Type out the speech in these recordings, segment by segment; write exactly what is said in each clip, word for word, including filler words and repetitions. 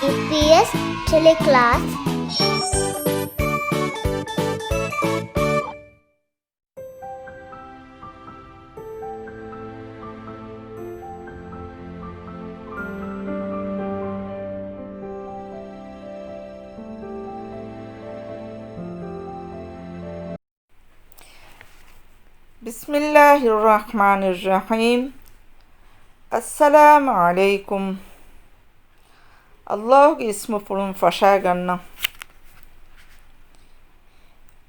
ޑީޕީއެސް ޓެލިކްލާސް. بسم الله الرحمن الرحيم. السلام عليكم. ﷲގެ އިސްމުފުޅުން ފަށާގަންނަން.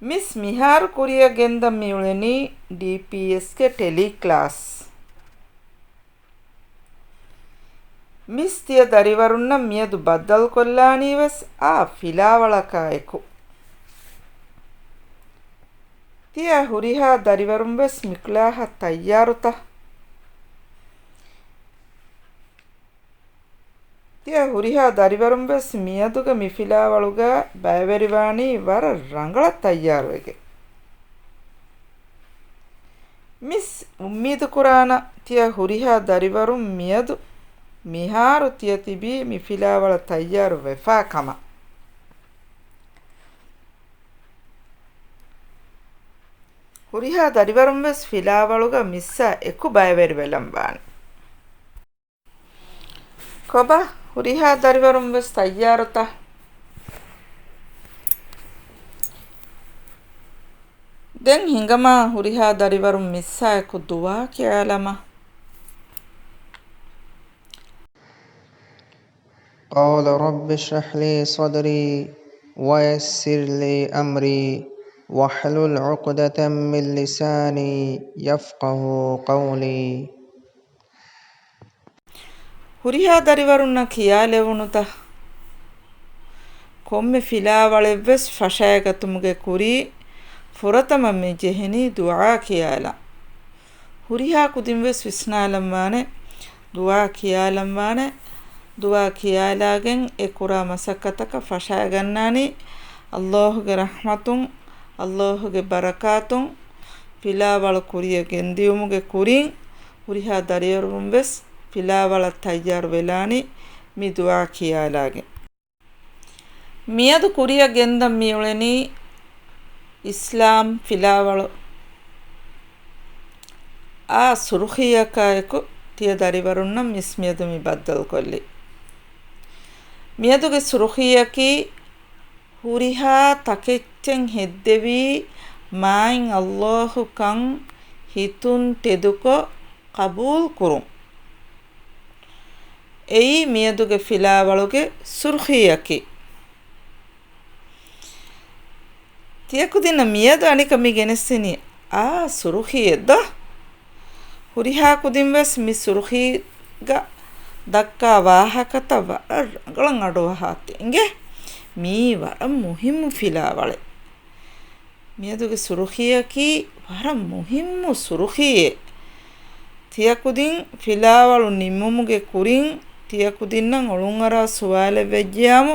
މިސް މިހާރު ކުރިއަށް ގެންދަން މިއުޅެނީ ޑީޕީއެސްގެ ޓެލީ ކްލާސް. މިސް ތިޔަ ދަރިވަރުންނަށް މިއަދު ބައްދަލުކޮށްލާނީވެސް އާ ފިލާވަޅަކާ އެކު. ތިޔަ ހުރިހާ ދަރިވަރުންވެސް މިކްލާހަށް ތައްޔާރުތަ؟ ތިޔަ ހުރިހާ ދަރިވަރުންވެސް މިއަދުގެ މި ފިލާވަޅުގަ ބައިވެރިވާނީ ވަރަށް ރަނގަޅަށް ތައްޔާރުވެގެން. މިސް އުއްމީދުކުރާނަ ތިޔަ ހުރިހާ ދަރިވަރުން މިއަދު މިހާރު ތިޔަ ތިބީ މި ފިލާވަޅަށް ތައްޔާރު ވެފާ ކަމަށް. ހުރިހާ ދަރިވަރުން ވެސް ފިލާވަޅުގަ މިސްއާ އެކު ބައިވެރިވެލަން ވާނެ. ކޮބާ ހުރިހާ ދަރިވަރުން ވެސް ތައްޔާރުތަ؟ ދެން ހިނގަމާ ހުރިހާ ދަރިވަރުން މިސްއާއެކު ދުޢާ ކިޔާލަމާ. قال رب اشرح لي صدري ويسر لي أمري واحلل عقدة من لساني يفقهوا قولي. ހުރިހާ ދަރިވަރުންނަށް ކިޔާލެވުނުތަ؟ ކޮންމެ ފިލާވަޅެއްވެސް ފަށައިގަތުމުގެ ކުރިން ފުރަތަމަ މި ޖެހެނީ ދުޢާ ކިޔާލަން. ހުރިހާ ކުދިންވެސް ވިސްނާލަންވާނެ، ދުޢާ ކިޔާލަންވާނެ. ދުޢާ ކިޔާލާގެން އެ ކުރާ މަސައްކަތަކަށް ފަށައިގަންނާނީ ﷲގެ ރަޙްމަތުން، ﷲގެ ބަރަކާތުން. ފިލާވަޅު ކުރިއަށް ގެންދިއުމުގެ ކުރިން ހުރިހާ ދަރިވަރުން ވެސް ފިލާވަޅަށް ތައްޔާރު ވެލާނީ މި ދުޢާ ކިޔާލާގެން. މިއަދު ކުރިއަށް ގެންދަން މިއުޅެނީ އިސްލާމް ފިލާވަޅު އާ ސުރުޚީއަކާއެކު ތިޔަ ދަރިވަރުންނަށް މިސް މިއަދު މި ބައްދަލުކޮށްލީ. މިއަދުގެ ސުރުޚީއަކީ ހުރިހާ ތަކެއްޗެއް ހެއްދެވީ މާތް ﷲ ކަން ހިތުން ތެދުކޮށް ޤަބޫލު ކުރުން. އެއީ މިއަދުގެ ފިލާވަޅުގެ ސުރުޚީއަކީ. ތިޔަ ކުދިންނަށް މިއަދު އަނެކަ މި ގެނެސްދިނީ އާ ސުރުޚީއެއް ދޯ؟ ހުރިހާ ކުދިން ވެސް މި ސުރުޚީގަ ދައްކާ ވާހަކަތައް ވަރަށް ރަނގަޅަށް އަޑުއަހާތި އިނގޭ. މިއީ ވަރަށް މުހިއްމު ފިލާވަޅެއް. މިއަދުގެ ސުރުޚީއަކީ ވަރަށް މުހިއްމު ސުރުޚީއެއް. ތިޔަ ކުދިން ފިލާވަޅު ނިންމުމުގެ ކުރިން ތިޔަ ކުދިންނަށް އޮޅުންއަރާ ސުވާލެއް ވެއްޖިއްޔާމު،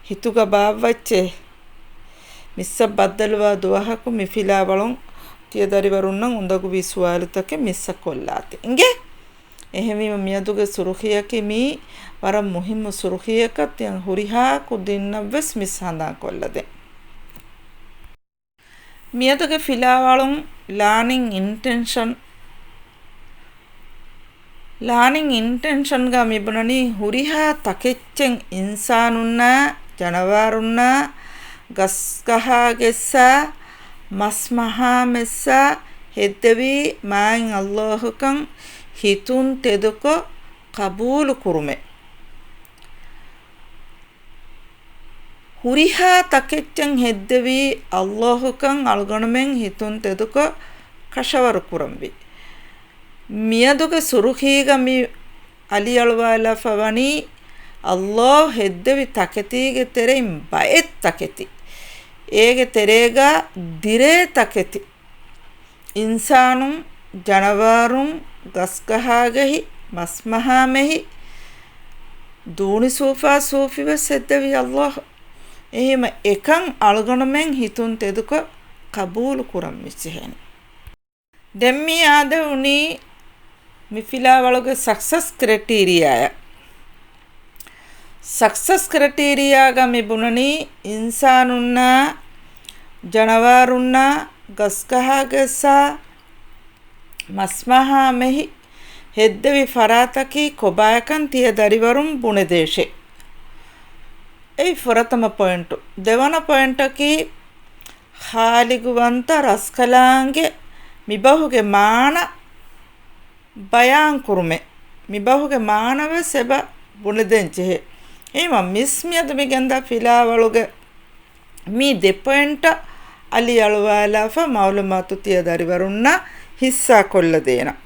ހިތުގަ ބާއްވައްޗޭ. މިސްއަށް ބައްދަލުވާ ދުވަހަކު މި ފިލާވަޅުން ތިޔަ ދަރިވަރުންނަށް އުނދަގޫވީ ސުވާލުތަކެއް މިސްއަށް ކޮށްލާތި އިނގޭ. އެހެންވީމަ މިއަދުގެ ސުރުޚީއަކީ މިއީ ވަރަށް މުހިއްމު ސުރުޚީއަކަށް ތިޔަ ހުރިހާ ކުދިންނަށްވެސް މިސް ހަނދާންކޮށްލަދޭ. މިއަދުގެ ފިލާވަޅުން ލާނިން އިންޓެންޝަން، ލާނިން އިންޓެންޝަންގަ މިބުނަނީ ހުރިހާ ތަކެއްޗެއް އިންސާނުންނާ، ޖަނަވާރުންނާ، ގަސްގަހާގެއްސާ، މަސްމަހާމެއްސާ ހެއްދެވީ މާތް ﷲ ކަން ހިތުން ތެދުކޮށް ޤަބޫލު ކުރުމެއް. ހުރިހާ ތަކެއްޗެއް ހެއްދެވީ ﷲ ކަން އަޅުގަނޑުމެން ހިތުން ތެދުކޮށް ކަށަވަރު ކުރަންވީ. މިއަދުގެ ސުރުޚީގަ މި އަލިއަޅުވާލާފަ ވަނީ ﷲ ހެއްދެވި ތަކެތީގެ ތެރެއިން ބައެއް ތަކެތި، އޭގެ ތެރޭގަ ދިރޭ ތަކެތި، އިންސާނުން، ޖަނަވާރުން، ގަސްގަހާގެހި، މަސްމަހާމެހި، ދޫނިސޫފާސޫފިވެސް ހެއްދެވީ ﷲ. އެހެންވީމަ އެކަން އަޅުގަނޑުމެން ހިތުން ތެދުކޮށް ޤަބޫލު ކުރަން މިޖެހެނީ. ދެން މި އާދެވުނީ މި ފިލާވަޅުގެ ސަކްސަސް ކްރައިޓީރިއާއަށް. ސަކްސަސް ކްރައިޓީރިއާގަ މި ބުނަނީ އިންސާނުންނާ، ޖަނަވާރުންނާ، ގަސްގަހާގެއްސާ، މަސްމަހާމެހި ހެއްދެވި ފަރާތަކީ ކޮބާކަން ތިޔަ ދަރިވަރުން ބުނެދޭށޭ. އެއީ ފުރަތަމަ ޕޮއިންޓު. ދެވަނަ ޕޮއިންޓަކީ ޚާލިގުވަންތަ ރަސްކަލާނގެ މިބަހުގެ މާނަ ބަޔާންކުރުމެއް. މިބަހުގެ މާނަވެސް އެބަ ބުނެދޭން ޖެހޭ. އެހެންވީމަ މިސް މިއަދު މި ގެންދާ ފިލާވަޅުގެ މި ދެ ޕޮއިންޓަށް އަލިއަޅުވާލާފަ މައުލޫމާތު ތިޔަ ދަރިވަރުންނާ ހިއްސާކޮށްލަދޭނަން.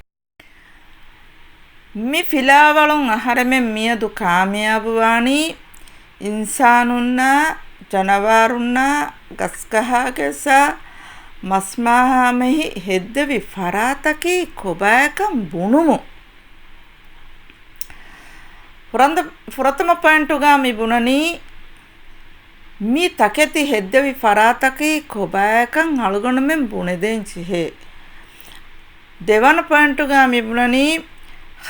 މި ފިލާވަޅުން އަހަރެމެން މިއަދު ކާމިޔާބުވާނީ އިންސާނުންނާ، ޖަނަވާރުންނާ، ގަސްގަހާގެއްސާ، މަސްމަހާމެހި ހެއްދެވި ފަރާތަކީ ކޮބާކަން ބުނުމުން. ފުރަނދ-، ފުރަތަމަ ޕޮއިންޓުގަ މި ބުނަނީ، މި ތަކެތި ހެއްދެވި ފަރާތަކީ ކޮބާކަން އަޅުގަނޑުމެން ބުނެދޭން ޖެހޭ. ދެވަނަ ޕޮއިންޓުގަ މި ބުނަނީ،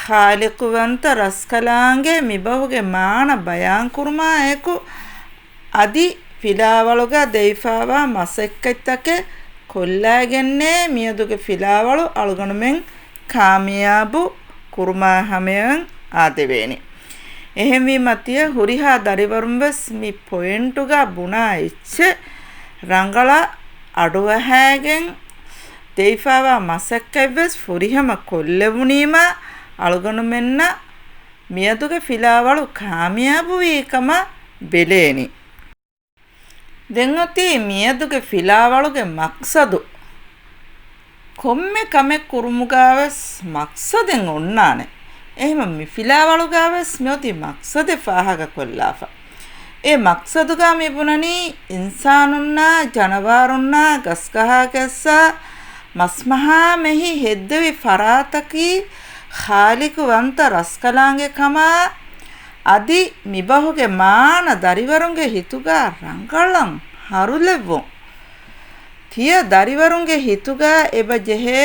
ޚާލިޤުވަންތަ ރަސްކަލާނގެ މިބަހުގެ މާނަ ބަޔާންކުރުމާ އެކު، އަދި ފިލާވަޅުގަ ދެވިފާވާ މަސައްކަތްތަކެއް ކޮށްލައިގެންނޭ މިއަދުގެ ފިލާވަޅު އަޅުގަނޑުމެން ކާމިޔާބު ކުރުމާ ހަމަޔަށް އާދެވޭނެ. އެހެންވީމަ ތިޔަ ހުރިހާ ދަރިވަރުން ވެސް މި ޕޮއިންޓުގަ ބުނާ އެއްޗެއް ރަނގަޅަށް އަޑުއަހައިގެން ދެވިފާވާ މަސައްކަތް ވެސް ފުރިހަމަ ކޮށްލެވުނީމަ އަޅުގަނޑުމެންނަށް މިއަދުގެ ފިލާވަޅު ކާމިޔާބުވީ ކަމަށް ބެލޭނީ. ދެން އޮތީ މިއަދުގެ ފިލާވަޅުގެ މަޤްޞަދު. ކޮންމެ ކަމެއް ކުރުމުގަ ވެސް މަޤްޞަދެއް އޮންނާނެ. އެހެންވީމަ މި ފިލާވަޅުގަ ވެސް މިއޮތީ މަޤްޞަދެއް ފާހަގަކޮށްލާފަ. އެ މަޤްޞަދުގަ މި ބުނަނީ އިންސާނުންނާ، ޖަނަވާރުންނާ، ގަސްގަހާގެއްސާ، މަސްމަހާމެހި ހެއްދެވި ފަރާތަކީ ޚާލިޤުވަންތަ ރަސްކަލާނގެ ކަމާ، އަދި މިބަހުގެ މާނަ ދަރިވަރުންގެ ހިތުގަ ރަނގަޅަށް ހަރުލެއްވުން. ތިޔަ ދަރިވަރުންގެ ހިތުގަ އެބަ ޖެހޭ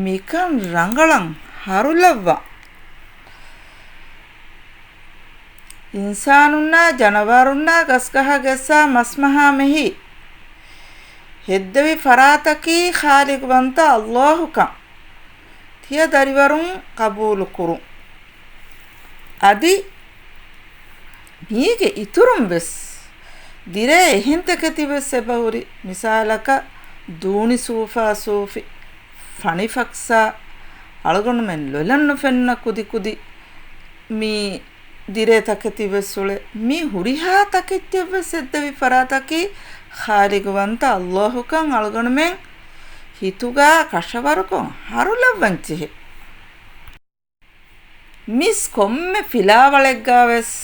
މިކަން ރަނގަޅަށް ހަރުލައްވަން. އިންސާނުންނާ، ޖަނަވާރުންނާ، ގަސްގަހާގެއްސާ، މަސްމަހާމެހި ހެއްދެވި ފަރާތަކީ ޚާލިޤުވަންތަ އައްލާހުކަން ތިޔަ ދަރިވަރުން ޤަބޫލު ކުރުން. އަދި މީގެ އިތުރުން ވެސް ދިރޭ އެހެން ތަކެތި ވެސް އެބަހުރި. މިސާލަކަށް، ދޫނި ސޫފާ ސޫފި، ފަނިފަކްސާ، އަޅުގަނޑުމެން ލޮލަށް ނުފެންނަ ކުދި ކުދި މި ދިރޭ ތަކެތި ވެސް އުޅޭ. މި ހުރިހާ ތަކެއްޗެއް ވެސް ހެއްދެވި ފަރާތަކީ ޚާލިޤުވަންތަ އައްލާހުކަން އަޅުގަނޑުމެން ހިތުގަ ކަށަވަރުކޮށް ހަރުލައްވަން ޖެހޭ. މިސް ކޮންމެ ފިލާވަޅެއްގަ ވެސް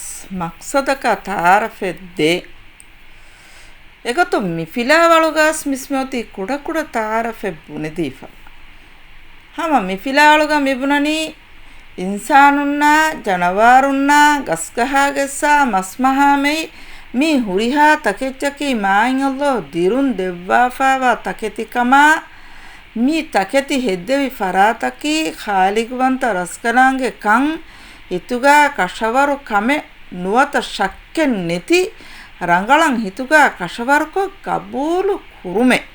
މަޤްޞަދަކަށް ތަޢާރަފެއް ދޭ. އެގޮތުން މި ފިލާވަޅުގަސް މިސްމިއޮތީ ކުޑަކުޑަ ތަޢާރަފެއް ބުނެދީފަ. ހަމަ މި ފިލާވަޅުގަ މިބުނަނީ އިންސާނުންނާ، ޖަނަވާރުންނާ، ގަސްގަހާގެއްސާ، މަސްމަހާމެއި މި ހުރިހާ ތަކެއްޗަކީ މާތް އައްލާހު ދިރުން ދެއްވާފާވާ ތަކެތިކަމާ، މި ތަކެތި ހެއްދެވި ފަރާތަކީ ޚާލިޤުވަންތަ ރަސްކަލާނގެ ކަން ހިތުގަ ކަށަވަރު ކަމެއް ނުވަތަ ޝައްކެއް ނެތި ރަނގަޅަށް ހިތުގަ ކަށަވަރުކޮށް ޤަބޫލު ކުރުމެއް.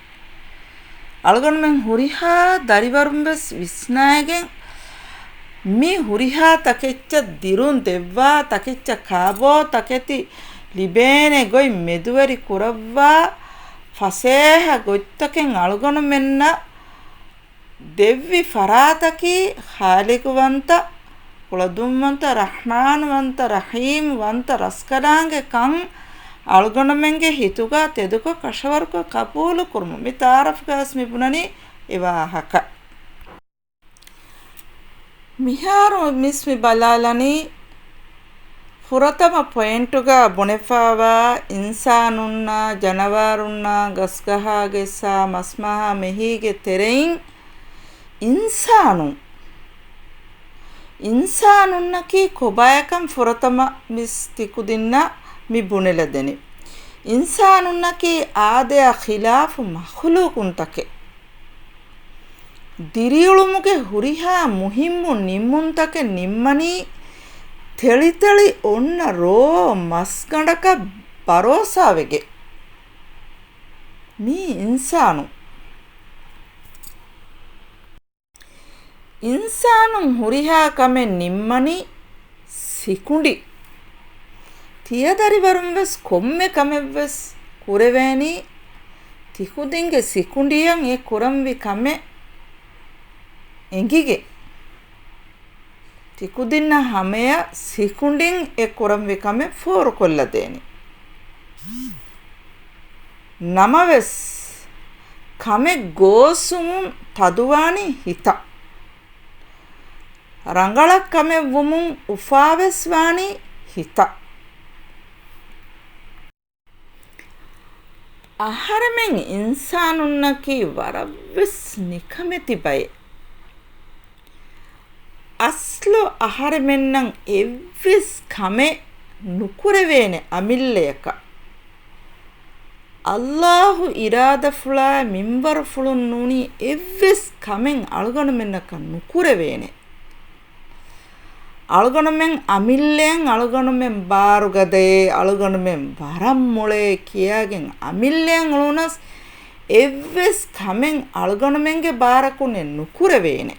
އަޅުގަނޑުމެން ހުރިހާ ދަރިވަރުން ވެސް ވިސްނާގެން މި ހުރިހާ ތަކެއްޗަށް ދިރުން ދެއްވާ، ތަކެއްޗަށް ކާބޯ ތަކެތި ލިބޭނެ ގޮތް މެދުވެރި ކުރައްވާ، ފަސޭހަ ގޮތްތަކެއް އަޅުގަނޑުމެންނަށް ދެއްވި ފަރާތަކީ ޚާލިޤުވަންތަ، ކުޅަދުންވަންތަ، ރަޙްމާންވަންތަ، ރަޙީމްވަންތަ ރަސްކަލާނގެ ކަން އަޅުގަނޑުމެންގެ ހިތުގަ ތެދުކޮށް ކަށަވަރުކޮށް ޤަބޫލު ކުރުމުން. މި ތަޢާރަފްގަސް މި ބުނަނީ އެ ވާހަކަ. މިހާރު މިސް މި ބަލާލަނީ ފުރަތަމަ ޕޮއިންޓުގަ ބުނެފާވާ އިންސާނުންނާ، ޖަނަވާރުންނާ، ގަސްގަހާގެއްސާ، މަސްމަހާ މެހީގެ ތެރެއިން އިންސާނުން، އިންސާނުންނަކީ ކޮބާކަން ފުރަތަމަ މިސް ތިކުދިންނަށް މި ބުނެލަދެނީ. އިންސާނުންނަކީ އާދަޔާ ޚިލާފު މަޚުލޫޤުންތަކެއް. ދިރިއުޅުމުގެ ހުރިހާ މުހިއްމު ނިންމުންތަކެއް ނިންމަނީ ތެޅިތެޅި އޮންނަ ރޯ މަސްގަނޑަކަށް ބަރޯސާވެގެ. މީ އިންސާނު. އިންސާނުން ހުރިހާ ކަމެއް ނިންމަނީ ސިކުނޑި. ތިޔަދަރިވަރުން ވެސް ކޮންމެ ކަމެއް ވެސް ކުރެވޭނީ ތިކުދިންގެ ސިކުނޑިއަށް އެ ކުރަންވި ކަމެއް އެނގިގެ. ތިކުދިންނަށް ހަމަޔަށް ސިކުނޑިން އެ ކުރަންވި ކަމެއް ފޯރުކޮށްލަދޭނެ. ނަމަވެސް، ކަމެއް ގޯސްވުމުން ތަދުވާނީ ހިތަށް. ރަނގަޅަށް ކަމެއް ވުމުން އުފާވެސް ވާނީ ހިތަށް. އަހަރެމެން އިންސާނުންނަކީ ވަރަށްވެސް ނިކަމެތި ބައެއް. އަސްލު އަހަރެމެންނަށް އެއްވެސް ކަމެއް ނުކުރެވޭނެ އަމިއްލަޔަކަށް. އައްލާހު އިރާދަފުޅާ މިންވަރުފުޅުން ނޫނީ އެއްވެސް ކަމެއް އަޅުގަނޑުމެންނަކަށް ނުކުރެވޭނެ. އަޅުގަނޑުމެން އަމިއްލައެއް، އަޅުގަނޑުމެން ބާރުގަދައޭ، އަޅުގަނޑުމެން ވަރަށް މޮޅޭ ކިޔާގެން އަމިއްލައެއް އުޅުނަސް، އެއްވެސް ކަމެއް އަޅުގަނޑުމެންގެ ބާރަކުން ނުކުރެވޭނެ.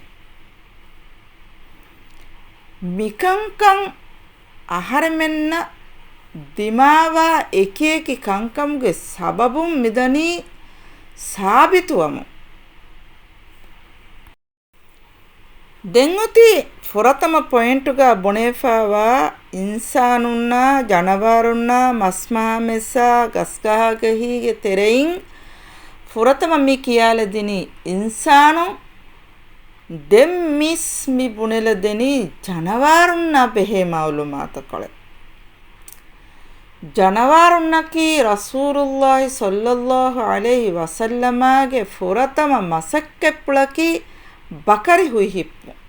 މިކަންކަން އަހަރެމެންނަށް ދިމާވާ އެކިއެކި ކަންކަމުގެ ސަބަބުން މިދަނީ ސާބިތުވަމުން. ދެން އޮތީ ފުރަތަމަ ޕޮއިންޓުގަ ބުނެފައިވާ އިންސާނުންނާ، ޖަނަވާރުންނާ، މަސްމާމެސާ، ގަސްގަހާގެހީގެ ތެރެއިން ފުރަތަމަ މި ކިޔާލަދިނީ އިންސާނުން. ދެން މިސް މި ބުނެލަދެނީ ޖަނަވާރުންނާ ބެހޭ މައުލޫމާތުކޮޅެއް. ޖަނަވާރުންނަކީ ރަސޫލުﷲ ޞައްލަﷲ ޢަލައިހި ވަސައްލަމާގެ ފުރަތަމަ މަސައްކަތްޕުޅަކީ ބަކަރި ހުއިހިއްޕުން.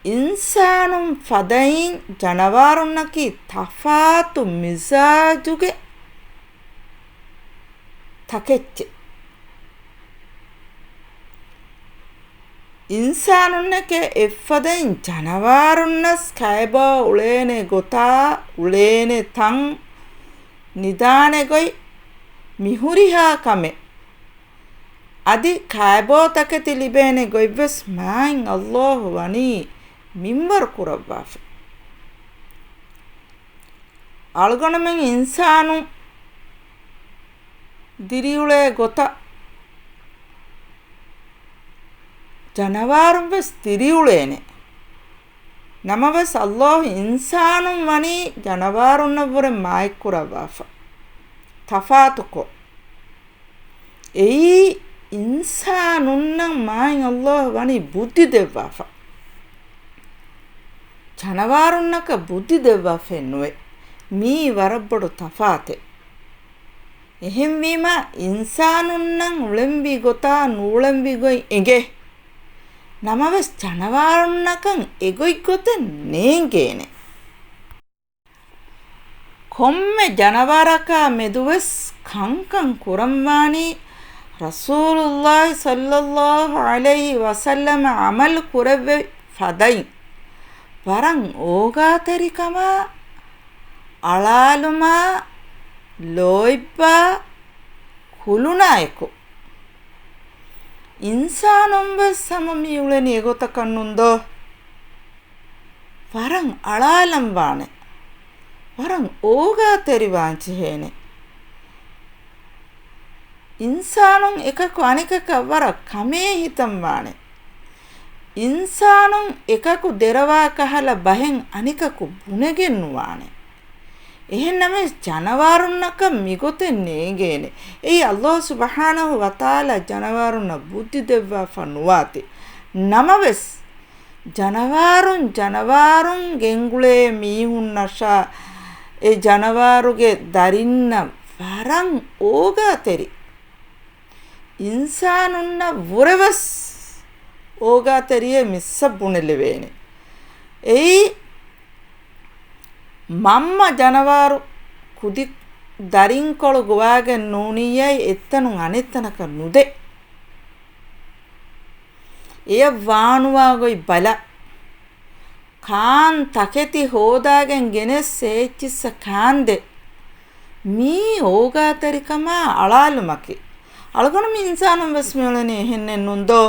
އިންސާނުން ފަދައިން ޖަނަވާރުންނަކީ ތަފާތު މިޒާޖުގެ ތަކެއްޗެއް. އިންސާނުންނެކޭ އެއްފަދައިން ޖަނަވާރުންނަސް ކައިބޯ އުޅޭނެ ގޮތާ، އުޅޭނެ ތަން، ނިދާނެ ގޮތް، މިހުރިހާ ކަމެއް. އަދި ކައިބޯ ތަކެތި ލިބޭނެ ގޮތްވެސް މާތް ﷲ ވަނީ މިންވަރު ކުރައްވާފަ. އަޅުގަނޑުމެން އިންސާނުން ދިރިއުޅޭ ގޮތަށް ޖަނަވާރުން ވެސް ދިރިއުޅޭނެ. ނަމަވެސް، ﷲ އިންސާނުން ވަނީ ޖަނަވާރުންނަށްވުރެ މާތްކުރައްވާފަ، ތަފާތުކޮށް. އެއީ، އިންސާނުންނަށް މާތް ﷲ ވަނީ ބުއްދި ދެއްވާފަ. ޖަނަވާރުންނަކަށް ބުއްދި ދެއްވާފައެއް ނުވޭ. މިއީ ވަރަށް ބޮޑު ތަފާތެއް. އެހެންވީމަ، އިންސާނުންނަށް އުޅެންވީ ގޮތާ ނޫޅެންވި ގޮތް އެނގޭ. ނަމަވެސް، ޖަނަވާރުންނަކަށް އެގޮތް ގޮތެއް ނޭނގޭނެ. ކޮންމެ ޖަނަވާރަކާ މެދުވެސް ކަންކަން ކުރަންވާނީ ރަސޫލުﷲ ޞައްލަﷲ ޢަލައިހި ވަސައްލަމަ ޢަމަލު ކުރެއްވި ފަދައިން، ވަރަށް އޯގާތެރިކަމާ، އަޅާލުމާ، ލޯތްބާ، ކުލުނާއެކު. އިންސާނުން ވެސް ހަމަ މި އުޅެނީ އެގޮތަކަށް ނޫން ދޯ؟ ވަރަށް އަޅާލަން ވާނެ. ވަރަށް އޯގާތެރިވާން ޖެހޭނެ. އިންސާނުން އެކަކު އަނެކަކަށް ވަރަށް ކަމޭ ހިތަން ވާނެ. އިންސާނުން އެކަކު ދެރަވާ ކަހަލަ ބަހެއް އަނެކަކު ބުނެގެން ނުވާނެ. އެހެންނަމަވެސް، ޖަނަވާރުންނަކަށް މިގޮތެއް ނޭނގޭނެ. އެއީ، ﷲ ސުބްޙާނަހޫ ވަތަޢާލާ ޖަނަވާރުންނަށް ބުއްދި ދެއްވާފަ ނުވާތީ. ނަމަވެސް، ޖަނަވާރުން ޖަނަވާރުން ގެންގުޅޭ މީހުންނަށާ، އެ ޖަނަވާރުގެ ދަރިންނަށް ވަރަށް އޯގާތެރި. އިންސާނުންނަށް ވުރެވެސް އޯގާތެރިއޭ މިސްއަށް ބުނެލެވޭނެ. އެއީ، މަންމަ ޖަނަވާރު ކުދި ދަރިންކޮޅު ގޮވާގެން ނޫނިއްޔާ އެއްތަނުން އަނެއްތަނަކަށް ނުދޭ. އެޔަށް ވާނުވާ ގޮތް ބަލަ. ކާން ތަކެތި ހޯދާގެން ގެނެސް އެއްޗިއްސަ ކާންދޭ. މީ އޯގާތެރިކަމާ އަޅާލުމަކީ. އަޅުގަނޑު މި އިންސާނުން ވެސް މިއުޅެނީ އެހެންނެއް ނޫން ދޯ؟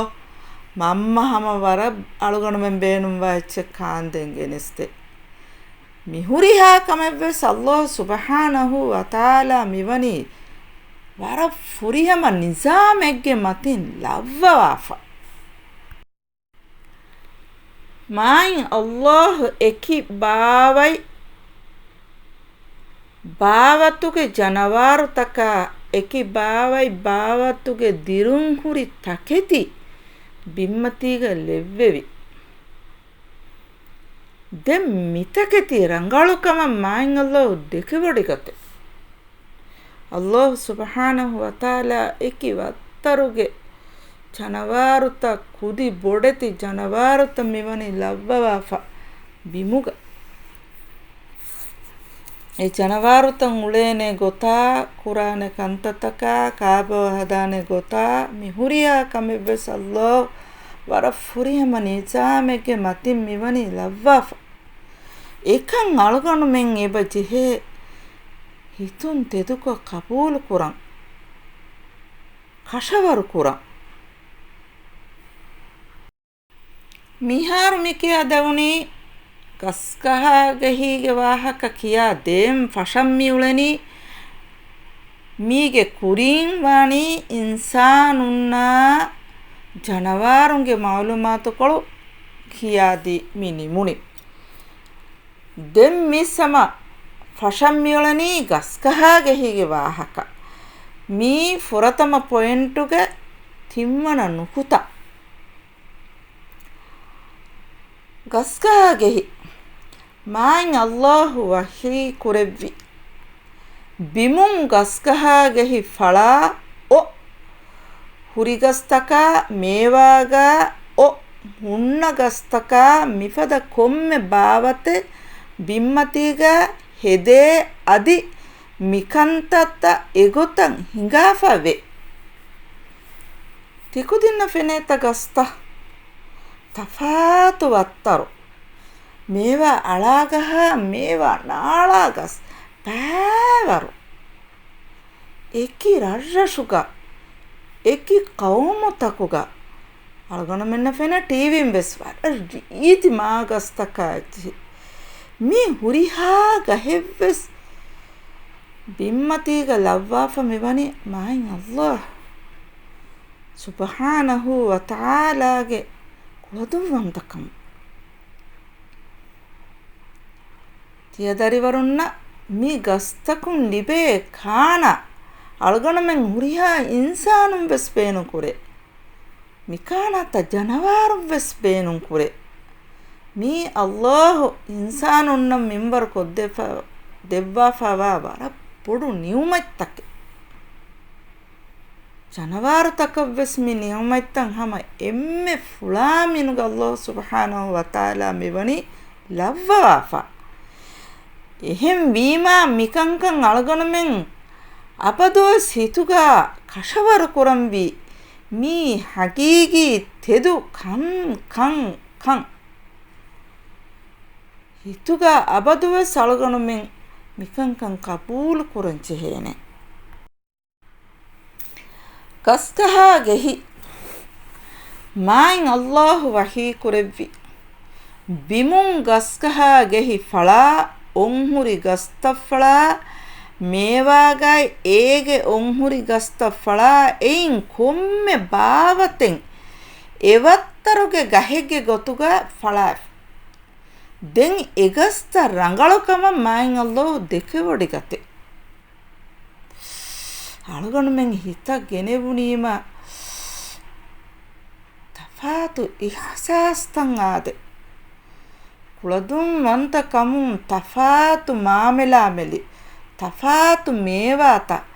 މަންމަ ހަމަ ވަރަށް އަޅުގަނޑުމެން ބޭނުންވާ އެއްޗެއް ކާންދޭން ގެނެސްދޭ. މި ހުރިހާ ކަމެއްވެސް ﷲ ސުބްޙާނަހޫ ވަތަޢާލާ މިވަނީ ވަރަށް ފުރިހަމަ ނިޒާމެއްގެ މަތިން ލައްވަވާފަ. މާތް ﷲ އެކި ބާވަތް ބާވަތުގެ ޖަނަވާރުތަކާ، އެކި ބާވަތް ބާވަތުގެ ދިރުން ހުރި ތަކެތި ބިންމަތީގަ ލެއްވެވި. ދެން މިތަކެތި ރަނގަޅުކަމަށް މާތް ﷲ ދެކެވޮޑިގަތޭ. ﷲ ސުބްޙާނަހޫ ވަތަޢާލާ އެކި ވައްތަރުގެ ޖަނަވާރުތައް، ކުދި ބޮޑެތި ޖަނަވާރުތައް މިވަނީ ލައްވަވާފަ ބިމުގަ. އެ ޖަނަވާރުތައް އުޅޭނެ ގޮތާ، ކުރާނެ ކަންތައްތަކާ، ކާބަވަ ހަދާނެ ގޮތާ، މި ހުރިހާ ކަމެއްވެސް ﷲ ވަރަށް ފުރިހަމަ ނިޒާމެއްގެ މަތިން މިވަނީ ލައްވާފަ. އެކަން އަޅުގަނޑުމެން އެބަ ޖެހޭ ހިތުން ތެދުކޮށް ޤަބޫލު ކުރަން، ކަށަވަރު ކުރަން. މިހާރު މި ކިޔާ ދެވުނީ ގަސްގަހާގެހީގެ ވާހަކަ ކިޔާ ދޭން ފަށަން މިއުޅެނީ. މީގެ ކުރީން ވާނީ އިންސާނުންނާ ޖަނަވާރުންގެ މަޢުލޫމާތުކޮޅު ކިޔާދީ މި ނިމުނީ. ދެން މިސް ހަމަ ފަށަން މިއުޅެނީ ގަސްގަހާގެހީގެ ވާހަކަ. މީ ފުރަތަމަ ޕޮއިންޓުގެ ތިންވަނަ ނުކުތާ. ގަސްގަހާގެހި. މާތް ﷲ ވަޙީ ކުރެއްވި. ބިމުން ގަސްގަހާގެހި ފަޅާ އޮށް ހުރިގަސްތަކާ، މޭވާގާ އޮށް ހުންނަ ގަސްތަކާ، މިފަދަ ކޮންމެ ބާވަތެއް ބިންމަތީގަ ހެދޭ، އަދި މިކަންތައްތައް އެގޮތަށް ހިނގާފަ ވޭ. ތިކުދިންނަށް ފެނޭތަ ގަސްތައް؟ ތަފާތު ވައްތަރު. މޭވާ އަޅާގަހާ، މޭވާ ނާޅާ ގަސް ބައިވަރު. އެކި ރަށްރަށުގަ، އެކި ޤައުމުތަކުގަ. އަޅުގަނޑުމެންނަށް ފެނޭ ޓީވީން ވެސް ވަރަށް ރީތި މާގަސްތަކާ އެއްޗެހި. މި ހުރިހާ ގަހެއްވެސް ބިންމަތީގަ ލައްވާފަ މިވަނީ މާތް ﷲ ސުބްޙާނަހޫ ވަތަޢާލާގެ ޤުދުރަތްވަންތަކަމުން. ތިޔަދަރިވަރުންނަށް މި ގަސްތަކުން ލިބޭ ކާނާ އަޅުގަނޑުމެން ހުރިހާ އިންސާނުން ވެސް ބޭނުން ކުރޭ. މިކާނާތައް ޖަނަވާރުން ވެސް ބޭނުން ކުރޭ. މީ ﷲ އިންސާނުންނަށް މިންވަރު ކޮށްދެފަ-، ދެއްވާފަވާ ވަރަށް ބޮޑު ނިޢުމަތްތަކެއް. ޖަނަވާރުތަކަށްވެސް މި ނިޢުމަތްތައް ހަމަ އެންމެ ފުޅާ މިނުގަ ﷲ ސުބްޙާނަހޫ ވަތަޢާލާ މިވަނީ ލައްވަވާފަ. އެހެން ވީމާ، މިކަންކަން އަޅުގަނޑުމެން އަބަދުވެސް ހިތުގަ ކަށަވަރު ކުރަންވީ މީ ހަގީގީ ތެދު ކަން، ކަން، ކަން. ހިތުގަ އަބަދުވެސް އަޅުގަނޑުމެން މިކަންކަން ޤަބޫލު ކުރަން ޖެހޭނެ. ގަސްގަހާގެހި. މާތް ﷲ ވަޙީ ކުރެއްވި. ބިމުން ގަސްގަހާގެހި ފަޅާ، އޮންހުރި ގަސްތައްފަޅާ، މޭވާގައި އޭގެ އޮންހުރި ގަސްތައްފަޅާ، އެއިން ކޮންމެ ބާވަތެއް އެވައްތަރުގެ ގަހެއްގެ ގޮތުގަ ފަޅާފަ. ދެން އެގަސްތައް ރަނގަޅުކަމަށް މާތް ﷲ ދެކެވޮޑިގަތޭ. އަޅުގަނޑުމެން ހިތަށް ގެނެވުނީމަ ތަފާތު އިޙްސާސްތައް އާދެ. ކުޅަދުންވަންތަ ކަމުން ތަފާތު މާމެލާމެލި، ތަފާތު މޭވާތައް،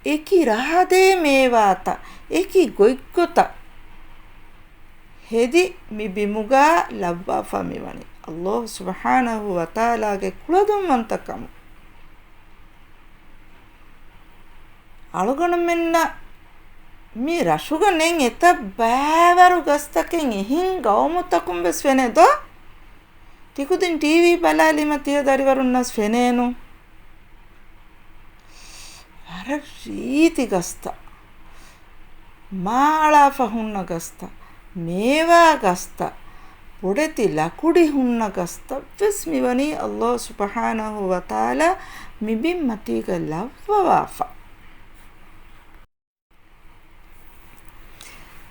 އެކި ރާދޭ މޭވާތައް، އެކި ގޮތްގޮތަށް ހެދި މި ބިމުގަ ލައްވާފަ މިވަނީ ﷲ ސުބްޙާނަހޫ ވަތަޢާލާގެ ކުޅަދުންވަންތަކަމުން. އަޅުގަނޑުމެންނަށް މި ރަށުގަ ނެތް އެތައް ބައިވަރު ގަސްތަކެއް އެހެން ގައުމުތަކުން ވެސް ފެނޭ ދޯ؟ ތިކުދިން ޓީވީ ބަލާލީމަ ތިޔަ ދަރިވަރުންނަސް ފެނޭނު. ވަރަށް ރީތި ގަސްތައް. މާއަޅާފަ ހުންނަ ގަސްތައް. މޭވާ ގަސްތައް. ބޮޑެތި ލަކުޑި ހުންނަ ގަސްތައް ވެސް މިވަނީ އައްލާހު ސުބްޙާނަހު ވަތަޢާލާ މި ބިން މަތީގަ ލައްވަވާފަ.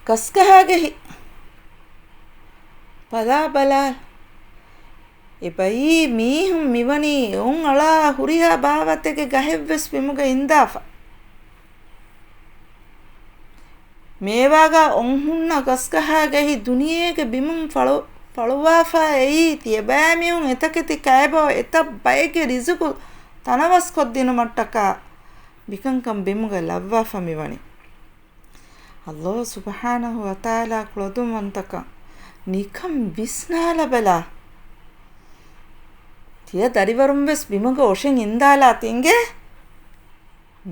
ގަސްގަހާގެ ހި-، ބަލާ ބަލާ. އެބައީ މީހުން މިވަނީ އޮން އަޅާ ހުރިހާ ބާވަތެއްގެ ގަހެއްވެސް ބިމުގަ އިންދާފަ. މޭވާގަ އޮން ހުންނަ ގަސްގަހާގެހި ދުނިޔޭގެ ބިމުން ފަޅު-، ފަޅުވާފަ އެއީ ތިޔަބައިމީހުން އެތަކެތި ކައިބޯ އެތައް ބައެއްގެ ރިޒުގު ތަނަވަސްކޮށްދިނުމަށްޓަކާ މިކަންކަން ބިމުގަ ލައްވާފަ މިވަނީ. އައްލާހު ސުބްޙާނަހު ވަތަޢާލާ ކުޅަދުންވަންތަކަން ނިކަން ވިސްނާލަބަލާ. ތިޔަ ދަރިވަރުން ވެސް ބިމުގަ އޮށެން އިންދާލާ ތިނގޭ.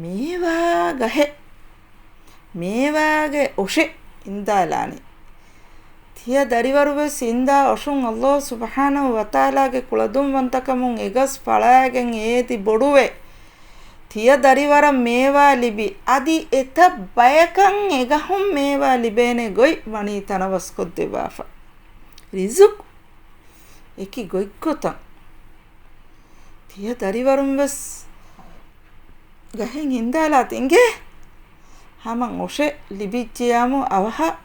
މޭވާ ގަހެއް، މޭވާގެ އޮށެއް އިންދާލާނީ. ތިޔަ ދަރިވަރު ވެސް އިންދާ އޮށުން އައްލާހު ސުބްޙާނަހު ވަތަޢާލާގެ ކުޅަދުންވަންތަކަމުން އެގަސް ފަޅާގެން އޭތި ބޮޑުވެ، ތިޔަ ދަރިވަރަށް މޭވާ ލިބި، އަދި އެތައް ބަޔަކަށް އެގަހުން މޭވާ ލިބޭނެ ގޮތް ވަނީ ތަނަވަސްކޮށްދެއްވާފަ. ރިޒުޤު އެކި ގޮތްގޮތަށް ތިޔަ ދަރިވަރުން ވެސް ގަހެއް އިންދާލާ ތިނގޭ. ހަމަ އޮށެއް ލިބިއްޖެޔާމު އަވަހަށް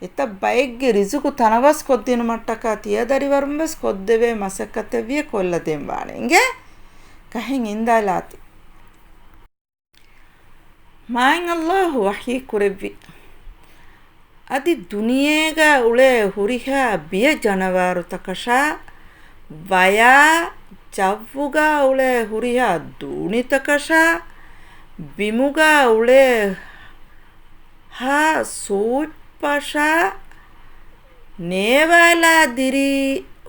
އެތައް ބައެއްގެ ރިޒުޤު ތަނަވަސް ކޮށްދިނުމަށްޓަކާ ތިޔަ ދަރިވަރުން ވެސް ކޮށްދެވޭ މަސައްކަތެއް ވިޔަ ކޮށްލަދޭން ވާނެ އިނގޭ. ގަހެއް އިންދާލާތި. މާތް އައްލާހު ވަޙީ ކުރެއްވި، އަދި ދުނިޔޭގަ އުޅޭ ހުރިހާ ބިޔަ ޖަނަވާރުތަކަށާ، ވަޔާ ޖައްވުގަ އުޅޭ ހުރިހާ ދޫނިތަކަށާ، ބިމުގަ އުޅޭ ހާ ސޫއްޕަށާ، ނޭވާލާ ދިރީ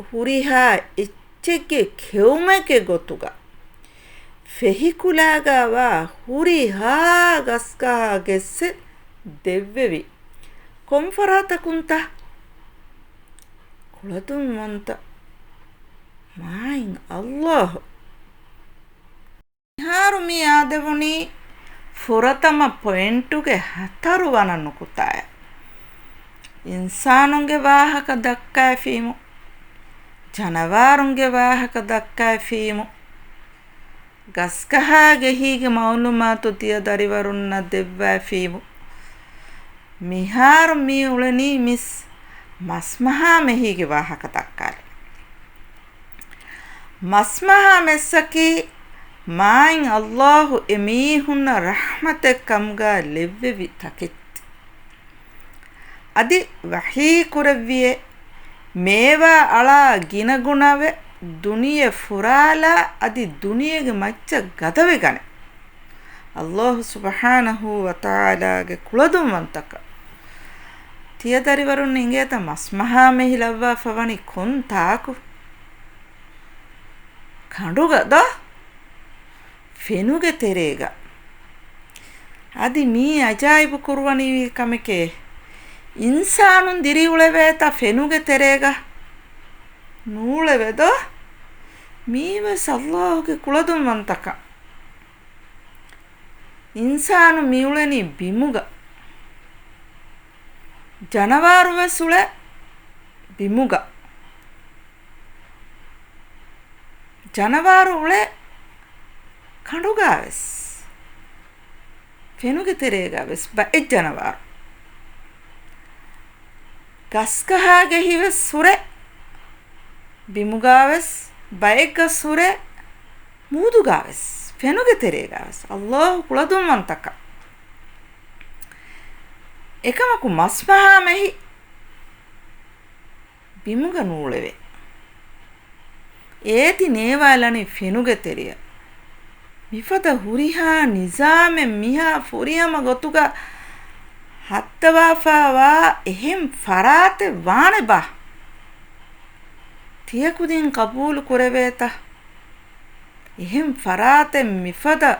ހުރިހާ އެއްޗެއްގެ ކެއުމެއްގެ ގޮތުގަ ފެހިކުލާގަ ވާ ހުރިހާ ގަސްގަހާ ގެއްސެއް ދެއްވެވި ކޮން ފަރާތަކުންތަ؟ ކުޅަދުންވަންތަ މާތް އައްލާހު. މިހާރު މި އާދެވުނީ ފުރަތަމަ ޕޮއިންޓުގެ ހަތަރު ވަނަ ނުކުތާއަށް. އިންސާނުންގެ ވާހަކަ ދައްކައިފީމު، ޖަނަވާރުންގެ ވާހަކަ ދައްކައިފީމު، ގަސްގަހާ ގެހީގެ މައުލޫމާތު ތިޔަ ދަރިވަރުންނަށް ދެއްވައިފީމު. މިހާރު މި އުޅެނީ މިސް މަސްމަހާ މެހީގެ ވާހަކަ ދައްކާލި. މަސްމަހާ މެއްސަކީ މާތް އައްލާހު އެމީހުންނަށް ރަޙްމަތެއް ކަމުގަ ލެއްވެވި ތަކެއް. އަދި ވަޙީ ކުރެއްވިއޭ، މޭވާ އަޅާ ގިނަގުނަވެ، ދުނިޔެ ފުރާލާ އަދި ދުނިޔޭގެ މައްޗަށް ގަދަވެގަނެ. އައްލާހު ސުބްޙާނަހޫ ވަތަޢާލާގެ ކުޅަދުންވަންތަކަން. ތިޔަ ދަރިވަރުން އިނގޭތަ މަސްމަހާ މެހި ލައްވާފަ ވަނީ ކޮން ތާކު؟ ކަނޑުގަ ދޯ؟ ފެނުގެ ތެރޭގަ. އަދި މީ އަޖާއިބު ކުރުވަނިވި ކަމެކޭ. އިންސާނުން ދިރިއުޅެވޭތަ ފެނުގެ ތެރޭގަ؟ ނޫޅެވެ ދޯ؟ މީވެސް އައްލާހުގެ ކުޅަދުންވަންތަކަން. އިންސާނު މިއުޅެނީ ބިމުގަ. ޖަނަވާރު ވެސް އުޅޭ ބިމުގަ. ޖަނަވާރު އުޅޭ ކަނޑުގަ ވެސް. ފެނުގެ ތެރޭގަ ވެސް ބައެއް ޖަނަވާރު. ގަސްގަހާގެހި ވެސް ހުރޭ ބިމުގަ ވެސް، ބައެއް ގަސް ހުރޭ މޫދުގަ ވެސް، ފެނުގެ ތެރޭގަ ވެސް. އައްލާހު ކުޅަދުންވަންތަކަން. އެކަމަކު މަސްމަހާ މެހި ބިމުގަ ނޫޅެވޭ. އޭތި ނޭވާލަނީ ފެނުގެ ތެރެއަށް. މިފަދަ ހުރިހާ ނިޒާމެއް މިހާ ފުރިހަމަ ގޮތުގަ ހައްދަވާފައިވާ އެހެން ފަރާތެއް ވާނެބާ؟ ތިޔަ ކުދިން ޤަބޫލު ކުރެވޭތަ؟ އެހެން ފަރާތެއް މިފަދަ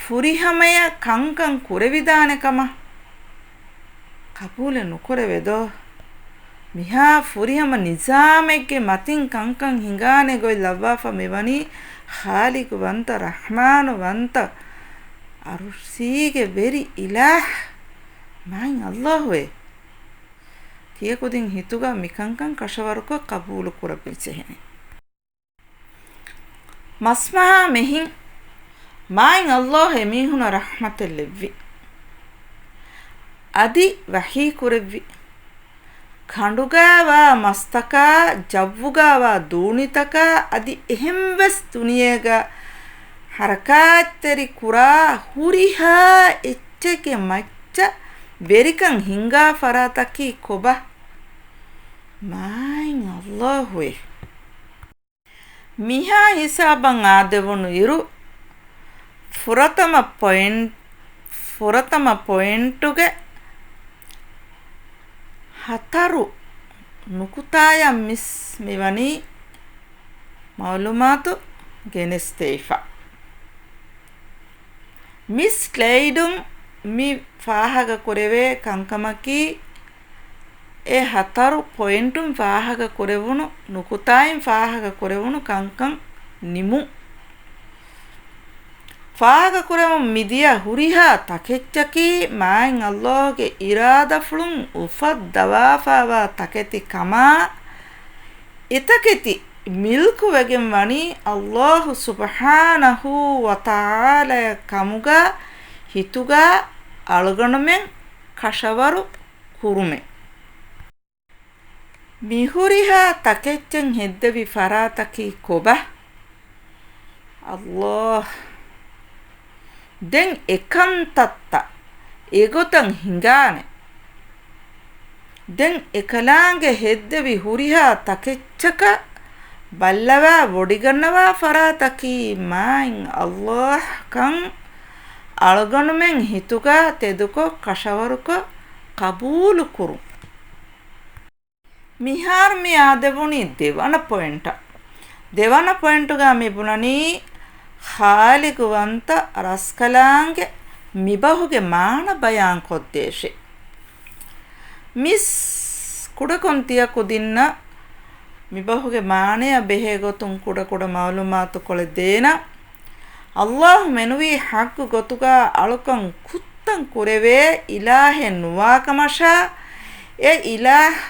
ފުރިހަމަޔަށް ކަންކަން ކުރެވިދާނެ ކަމަށް ޤަބޫލެއް ނުކުރެވޭ ދޯ؟ މިހާ ފުރިހަމަ ނިޒާމެއްގެ މަތިން ކަންކަން ހިނގާނެ ގޮތް ލައްވާފަ މިވަނީ ޚާލިޤުވަންތަ، ރަޙްމާނުވަންތަ، އަރުޝީގެ ވެރި އިލާހް މާތް ﷲ އޭ. ތިޔަ ކުދިން ހިތުގަ މިކަންކަން ކަށަވަރުކޮށް ޤަބޫލު ކުރައްވައި ޖެހޭނެ. މަސްމަހާ މެހިން މާތް ﷲ އެމީހުނަށް ރަޙްމަތެއް ލެއްވި. އަދި ވަޙީ ކުރެއްވި. ކަނޑުގާވާ މަސްތަކާ، ޖައްވުގާވާ ދޫނިތަކާ، އަދި އެހެންވެސް ދުނިޔޭގަ ޙަރަކާތްތެރި ކުރާ ހުރިހާ އެއްޗެއްގެ މައްޗަށް ވެރިކަން ހިންގާ ފަރާތަކީ ކޮބާ؟ މާތް ﷲ އޭ. މިހާ ހިސާބަށް އާދެވުނު އިރު، ފުރަތަމަ ޕޮއިންޓް، ފުރަތަމަ ޕޮއިންޓުގެ ހަތަރު ނުކުތާޔަށް މިސް މިވަނީ މައުލޫމާތު ގެނެސްދެވިފަ. މި ސްލައިޑުން މި ފާހަގަ ކުރެވޭ ކަންކަމަކީ، އެ ހަތަރު ޕޮއިންޓުން ފާހަގަ ކުރެވުނު ނުކުތާއިން ފާހަގަ ކުރެވުނު ކަންކަން ނިމުން. ފާހަގަ ކުރެވުން މިދިޔަ ހުރިހާ ތަކެއްޗަކީ މާތް ﷲ ގެ އިރާދަފުޅުން އުފައްދަވާފައިވާ ތަކެތި ކަމާ، އެތަކެތި މިލްކުވެގެން ވަނީ ﷲ ސުބްޙާނަހޫ ވަތަޢާލާ ކަމުގަ ހިތުގަ އަޅުގަނޑުމެން ކަށަވަރު ކުރުމެ. މިހުރިހާ ތަކެއްޗެއް ހެއްދެވި ފަރާތަކީ ކޮބާ؟ ﷲ. ދެން އެކަންތައްތައް އެގޮތަށް ހިނގާނެ. ދެން އެކަލާނގެ ހެއްދެވި ހުރިހާ ތަކެއްޗަކަށް ބައްލަވާ ވޮޑިގަންނަވާ ފަރާތަކީ މާތް ﷲ ކަން އަޅުގަނޑުމެން ހިތުގަ ތެދުކޮށް ކަށަވަރުކޮށް ޤަބޫލު ކުރުން. މިހާރު މި އާދެވުނީ ދެވަނަ ޕޮއިންޓަށް. ދެވަނަ ޕޮއިންޓުގަ މި ބުނަނީ ޚާލިޤުވަންތަ ރަސްކަލާނގެ މިބަހުގެ މާނަ ބަޔާން ކޮށްދޭށޭ. މިސް ކުޑަކޮށް ތިޔަ ކުދިންނަށް މިބަހުގެ މާނަޔަށް ބެހޭ ގޮތުން ކުޑަކުޑަ މައުލޫމާތުކޮޅެއް ދޭނަން. ﷲ މެނުވީ ޙައްޤު ގޮތުގަ އަޅުކަން ކުއްތަން ކުރެވޭ އިލާހެއް ނުވާކަމަށާ، އެ އިލާހް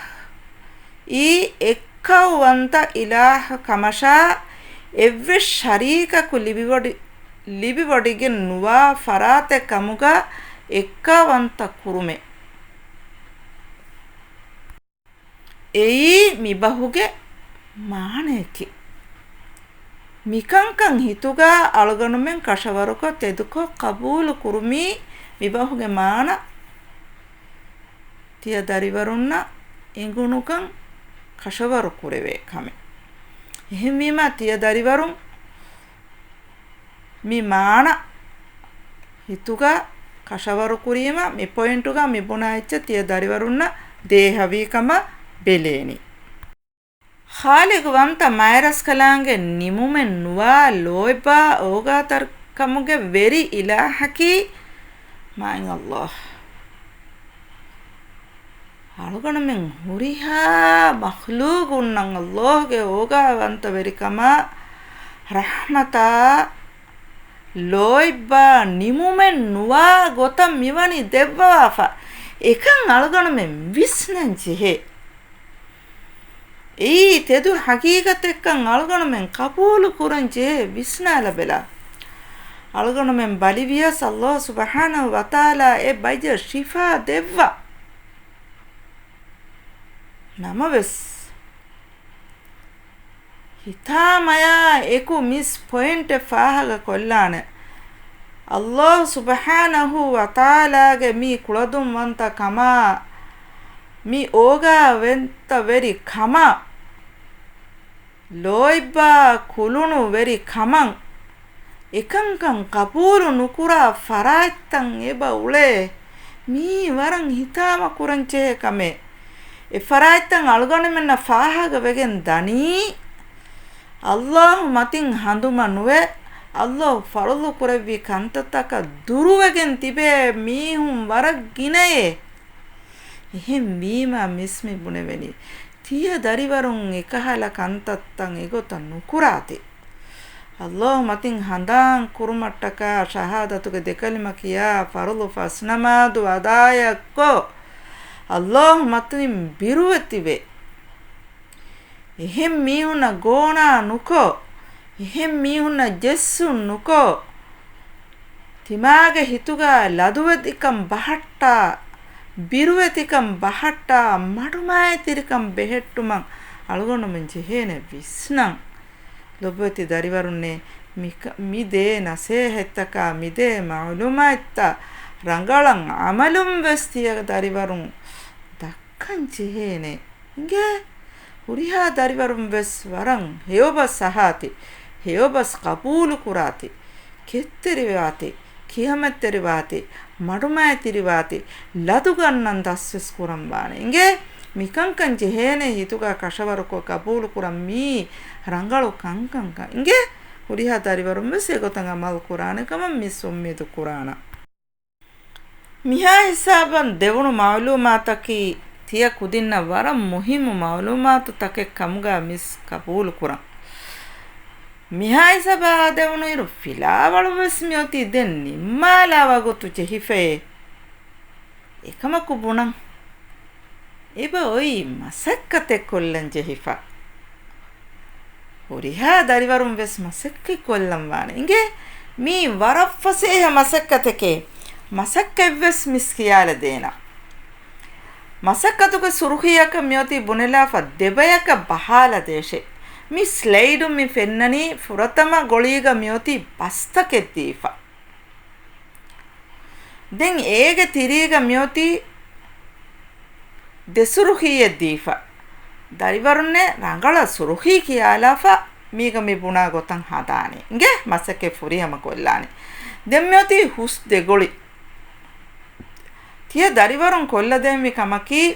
އީ އެއްކައުވަންތަ އިލާހް ކަމަށާ، އެއްވެސް ޝަރީކަކު ލިބިވޮޑި-، ލިބިވޮޑިގެން ނުވާ ފަރާތެއް ކަމުގަ އެއްކައުވަންތަ ކުރުމެއް. އެއީ މިބަހުގެ މާނަޔަކީ. މިކަންކަން ހިތުގަ އަޅުގަނޑުމެން ކަށަވަރުކޮށް ތެދުކޮށް ޤަބޫލު ކުރުމީ މިބަހުގެ މާނަ ތިޔަ ދަރިވަރުންނަށް އެނގުނުކަން ކަށަވަރު ކުރެވޭ ކަމެއް. އެހެންވީމަ ތިޔަ ދަރިވަރުން މި މާނަ ހިތުގަ ކަށަވަރު ކުރީމަ، މި ޕޮއިންޓުގަ މި ބުނާ އެއްޗެއް ތިޔަ ދަރިވަރުންނަށް ދޭހަވީ ކަމަށް ބެލޭނީ. ޚާލިޤުވަންތަ މާތްރަސްކަލާނގެ ނިމުމެއް ނުވާ ލޯތްބާ އޯގާތެރިކަމުގެ ވެރި އިލާހަކީ މާތް ﷲ. އަޅުގަނޑުމެން ހުރިހާ މަޚްލޫޤުންނަށް ﷲ ގެ އޯގާވަންތަވެރިކަމާ ރަޙްމަތާ ލޯތްބާ ނިމުމެއް ނުވާ ގޮތަށް މިވަނީ ދެއްވަވާފަ. އެކަން އަޅުގަނޑުމެން ވިސްނަން ޖެހޭ. އެއީ ތެދު ޙަޤީޤަތެއްކަން އަޅުގަނޑުމެން ޤަބޫލު ކުރަން ޖެހޭ. ވިސްނާލަބަލަ. އަޅުގަނޑުމެން ބަލިވިޔަސް ﷲ ސުބްޙާނަހޫ ވަތަޢާލާ އެ ބައްޔަށް ޝިފާ ދެއްވާ. ނަމަވެސް، ހިތާމަޔާ އެކު މިސް ޕޮއިންޓެއް ފާހަގަ ކޮށްލާނެ. ﷲ ސުބްޙާނަހޫ ވަތަޢާލާގެ މި ކުޅަދުންވަންތަ ކަމާ، މި އޯގާވަންތަ ވެރި ކަމާ، ލޯތްބާ ކުލުނު ވެރި ކަމަށް، އެކަންކަން ޤަބޫލު ނުކުރާ ފަރާތްތައް އެބަ އުޅޭ. މީ ވަރަށް ހިތާމަ ކުރަން ޖެހޭ ކަމެއް. އެ ފަރާތްތައް އަޅުގަނޑުމެންނަށް ފާހަގަ ވެގެން ދަނީ، ﷲ މަތިން ހަނދުމަ ނުވެ، ﷲ ފަރުޟު ކުރެއްވި ކަންތައްތަކަށް ދުރުވެގެން ތިބޭ މީހުން ވަރަށް ގިނައޭ. އެހެންވީމާ މިސް މި ބުނެވެނީ، ތިޔަ ދަރިވަރުން އެކަހަލަ ކަންތައްތައް އެގޮތަށް ނުކުރާތި. އައްލާހު މަތިން ހަނދާން ކުރުމަށްޓަކާ ޝަހާދަތުގެ ދެކަލިމަ ކިޔާ، ފަރުޟު ފަސް ނަމާދު އަދާޔަށްކޮށް، އައްލާހު މަތިން ބިރުވެތިވެ، އެހެން މީހުންނަށް ގޯނާ ނުކޮށް، އެހެން މީހުންނަށް ޖެއްސުން ނުކޮށް، ތިމާގެ ހިތުގަ ލަދުވެތިކަން ބަހައްޓާ، ބިރުވެތިކަން ބަހައްޓާ، މަޑުމާތްތިރިކަން ބެހެއްޓުމަށް އަޅުގަނޑުމެން ޖެހޭނެ ވިސްނަން. ލޮބުވެތި ދަރިވަރުންނޭ، މި ކަ-، މި ދޭ ނަސޭހަތްތަކާ، މި ދޭ މަޢުލޫމާތްތައް ރަނގަޅަށް ޢަމަލުން ވެސް ތިޔަ ދަރިވަރުން ދައްކަން ޖެހޭނެ. އިނގޭ؟ ހުރިހާ ދަރިވަރުން ވެސް ވަރަށް ހެޔޮބަސް އަހާތި، ހެޔޮބަސް ޤަބޫލު ކުރާތި، ކެތްތެރިވާތި، ކިހަމަތްތެރިވާތި، މަޑުމައިތިރިވާތި، ލަދުގަންނަން ދަސްވެސް ކުރަން ވާނެ. އިނގޭ؟ މިކަންކަން ޖެހޭނެ ހިތުގަ ކަށަވަރުކޮށް ޤަބޫލު ކުރަން މީ ރަނގަޅު ކަންކަންކަން. އިނގޭ؟ ހުރިހާ ދަރިވަރުން ވެސް އެގޮތަށް ޢަމަލު ކުރާނެ ކަމަށް މިސް އުއްމީދު ކުރާނަން. މިހާ ހިސާބަށް ދެވުނު މަޢުލޫމާތަކީ ތިޔަ ކުދިންނަށް ވަރަށް މުހިއްމު މަޢުލޫމާތު ތަކެއް ކަމުގަ މިސް ޤަބޫލު ކުރަން. މިހާ ހިސާބަށް ދެވުނު އިރު ފިލާވަޅު ވެސް މިއޮތީ ދެން ނިންމާލާ ވަގުތު ޖެހިފައޭ. އެކަމަކު ބުނަން، އެބަ އޮތް މަސައްކަތެއް ކޮށްލަން ޖެހިފަ. ހުރިހާ ދަރިވަރުން ވެސް މަސައްކަތް ކޮށްލަން ވާނެ. އިނގޭ؟ މީ ވަރަށް ފަސޭހަ މަސައްކަތެކޭ. މަސައްކަތް ވެސް މިސް ކިޔާލަ ދޭނަ. މަސައްކަތުގެ ސުރުޚީއަކަށް މިއޮތީ ބުނެލާފަ ދެބަޔަކަށް ބަހާލަ ދޭށޭ. މި ސްލައިޑުން މި ފެންނަނީ ފުރަތަމަ ގޮޅީގަ މިއޮތީ ބަސްތަކެއް ދީފަ. ދެން އޭގެ ތިރީގަ މިއޮތީ ދެ ސުރުޚީއެއް ދީފަ. ދަރިވަރުންނެ ރަނގަޅަށް ސުރުޚީ ކިޔާލާފަ މީގަ މި ބުނާ ގޮތަށް ހަދާނެ. އިނގޭ؟ މަސައްކަތް ފުރިހަމަ ކޮށްލާނެ. ދެން މިއޮތީ ހުސް ދެގޮޅި. ތިޔަ ދަރިވަރުން ކޮށްލަދޭންވީ ކަމަކީ،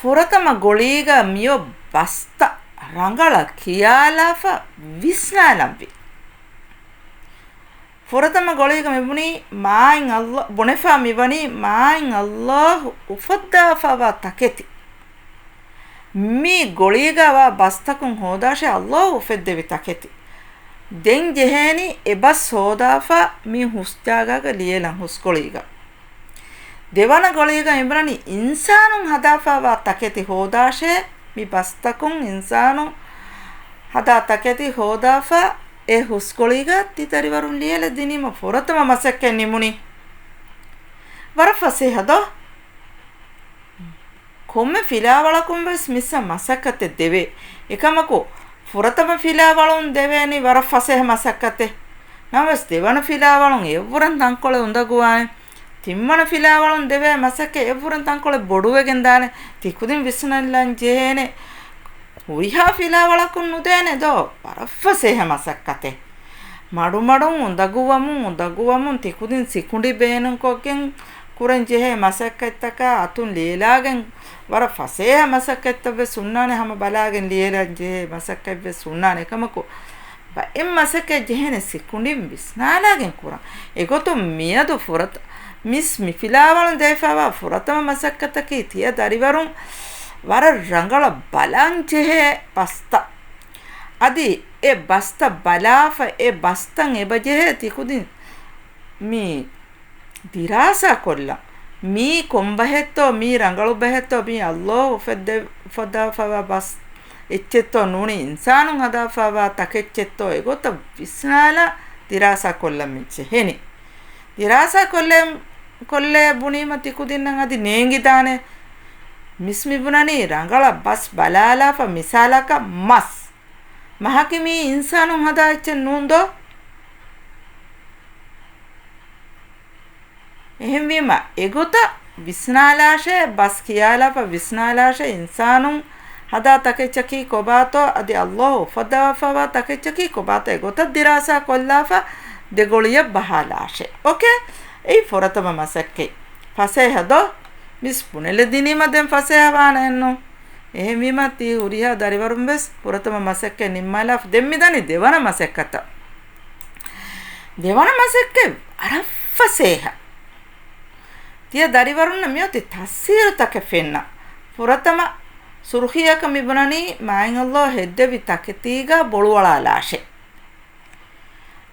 ފުރަތަމަ ގޮޅީގަ މިއޮ ބަސްތައް ރަނގަޅަށް ކިޔާލާފަ ވިސްނާލަންވީ. ފުރަތަމަ ގޮޅީގަ މިބުނީ މާތް ﷲ، ބުނެފާ މިވަނީ މާތް ﷲ އުފައްދާފަވާ ތަކެތި. މި ގޮޅީގަ ވާ ބަސްތަކުން ހޯދާށޭ ﷲ އުފެއްދެވި ތަކެތި. ދެން ޖެހޭނީ އެ ބަސް ހޯދާފަ މި ހުސް ޖާގާގަ ލިޔެލަން ހުސް ގޮޅީގަ. ދެވަނަ ގޮޅީގަ އިބްރަނީ އިންސާނުން ހަދާފަވާ ތަކެތި ހޯދާށޭ، މި ބަސްތަކުން އިންސާނުން ހަދާ ތަކެތި ހޯދާފަ އެ ހުސް ގޮޅީގަ ތި ދަރިވަރުން ލިޔެލަ ދިނީމަ ފުރަތަމަ މަސައްކަތް ނިމުނީ. ވަރަށް ފަސޭހަ ދޯ؟ ކޮންމެ ފިލާވަޅަކުން ވެސް މިސްއަށް މަސައްކަތެއް ދެވޭ. އެކަމަކު، ފުރަތަމަ ފިލާވަޅުން ދެވޭނީ ވަރަށް ފަސޭހަ މަސައްކަތެއް. ނަމަވެސް، ދެވަނަ ފިލާވަޅުން އެއްވުރެން ތަންކޮޅެއް އުނދަގޫވާނެ. ތިންވަނަ ފިލާވަޅުން ދެވޭ މަސައްކަތް އެއްވުރެން ތަންކޮޅެއް ބޮޑުވެގެން ދާނެ. ތި ކުދިން ވިސްނަން ޖެހޭނެ. ހުރިހާ ފިލާވަޅަކުން ނުދޭނެ ދޯ؟ ވަރަށް ފަސޭހަ މަސައްކަތެއް. މަޑުމަޑުން އުނދަގޫވަމުން، އުނދަގޫވަމުން ތިކުދިން ސިކުނޑި ބޭނުންކޮށްގެން ކުރަން ޖެހޭ މަސައްކަތްތަކާ އަތުން ލިޔެލާގެން، ވަރަށް ފަސޭހަ މަސައްކަތްތައް ވެސް ހުންނާނެ، ހަމަ ބަލާގެން ލިޔެލަން ޖެހޭ މަސައްކަތް ވެސް ހުންނާނެ. އެކަމަކު، ބައެއް މަސައްކަތް ޖެހޭނެ ސިކުނޑިން ވިސްނާލާގެން ކުރަން. އެގޮތުން މިއަދު ފުރަތަ-، މިސް މި ފިލާވަޅުން ދެވިފައިވާ ފުރަތަމަ މަސައްކަތަކީ ތިޔަ ދަރިވަރުން ވަރަށް ރަނގަޅަށް ބަލަން ޖެހޭ ބަސްތައް. އަދި އެ ބަސްތައް ބަލާފަ، އެ ބަސްތައް އެބަ ޖެހޭ ތިކުދިން މި ދިރާސާ ކޮށްލަން. މީ ކޮން ބަހެއްތޯ، މީ ރަނގަޅު ބަހެއްތޯ، މީ ﷲ އުފެއްދެ-، އުފައްދާފަވާ ބަސް އެއްޗެއްތޯ، ނޫނީ އިންސާނުން ހަދާފަވާ ތަކެއްޗެއްތޯ، އެގޮތަށް ވިސްނާލާ ދިރާސާ ކޮށްލަން މި ޖެހެނީ. ދިރާސާ ކޮށްލެ-، ކޮށްލޭ ބުނީމަ ތިކުދިންނަށް އަދި ނޭނގިދާނެ. މިސް މިބުނަނީ ރަނގަޅަށް ބަސް ބަލާލާފަ، މިސާލަކަށް މަސް. މަހަކީ މީ އިންސާނުން ހަދާ އެއްޗެއް ނޫން ދޯ؟ އެހެންވީމަ، އެގޮތަށް ވިސްނާލާށޭ، ބަސް ކިޔާލާފަ ވިސްނާލާށޭ، އިންސާނުން ހަދާ ތަކެއްޗަކީ ކޮބާތޯ، އަދި ﷲ އުފައްދާފަވާ ތަކެއްޗަކީ ކޮބާތޯ، އެގޮތަށް ދިރާސާ ކޮށްލާފަ ދެގޮޅިއަށް ބަހާލާށޭ. އޯކޭ؟ އެއީ ފުރަތަމަ މަސައްކަތް. ފަސޭހަ ދޯ؟ މިސް ބުނެލެ ދިނީމަ ދެން ފަސޭހަ ވާނެއެއްނު. އެހެންވީމަ، ތި ހުރިހާ ދަރިވަރުން ވެސް ފުރަތަމަ މަސައްކަތް ނިންމާލާފަ، ދެން މިދަނީ ދެވަނަ މަސައްކަތަށް. ދެވަނަ މަސައްކަތް ވަރަށް ފަސޭހަ. ތިޔަ ދަރިވަރުންނަށް މިއޮތީ ތަފްސީރުތަކެއް ފެންނަން. ފުރަތަމަ ސުރުޚީއަކަށް މިބުނަނީ މާތް ﷲ ހެއްދެވި ތަކެތީގަ ބޮޅުއަޅާލާށޭ.